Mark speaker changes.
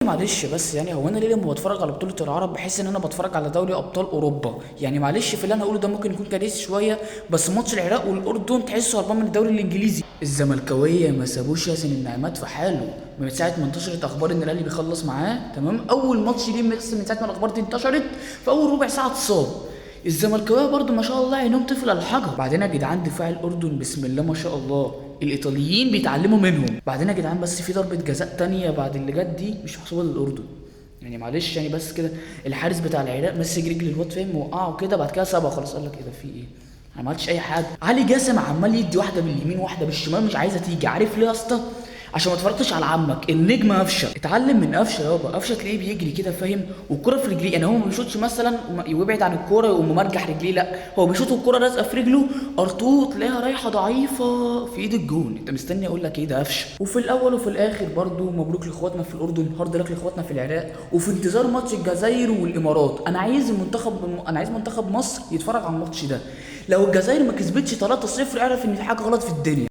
Speaker 1: معلش بس يعني هو انا ليه لما بتفرج على بطوله العرب بحس ان انا بتفرج على دوري ابطال اوروبا؟ يعني معلش في اللي انا اقوله ده ممكن يكون كارثي شويه، بس ماتش العراق والاردن تحسه هربان من الدوري الانجليزي. الزملكاويه ما سابوش ياسن النعمات في حاله من ساعة ما انتشرت اخبار ان الاهلي بيخلص معاه، تمام؟ اول ماتش ليه من ساعة ما الاخبار دي انتشرت في اول ربع ساعة اتصاب. الزملكاويه برضو ما شاء الله عينهم طفل على الحجر. بعدين يا جدعان دفاع الاردن بسم الله ما شاء الله، الايطاليين بيتعلموا منهم. بعدين يا جدعان بس في ضربه جزاء تانية بعد اللي جت دي مش محسوبة للاردن، يعني معلش يعني بس كده الحارس بتاع العراق مسك رجل الواد فاهم وقعه كده، بعد كده سابها خلاص، قال لك ايه ده في ايه؟ انا ما عملتش اي حاجة. علي جاسم عمال يدي واحدة باليمين واحدة بالشمال مش عايزه تيجي، عارف ليه يا اسطى؟ عشان ما اتفرجتش على عمك النجم قفشه. اتعلم من قفشه يابا، قفشه تلاقيه بيجري كده فاهم والكره في رجليه، يعني هو ما بيشوطش مثلا ويبعد عن الكورة يقوم مرجح رجليه، لا هو بيشوط الكورة لازقه في رجله ارتو تلاقيها رايحة ضعيفة في ايد الجون. انت مستني اقول لك ايه؟ ده قفشه. وفي الاول وفي الاخر برضو مبروك لاخواتنا في الاردن، hard luck لاخواتنا في العراق، وفي انتظار ماتش الجزائر والامارات. انا عايز المنتخب، انا عايز منتخب مصر يتفرج على الماتش ده. لو الجزائر ما كسبتش 3-0 اعرف ان في حاجة غلط في الدنيا.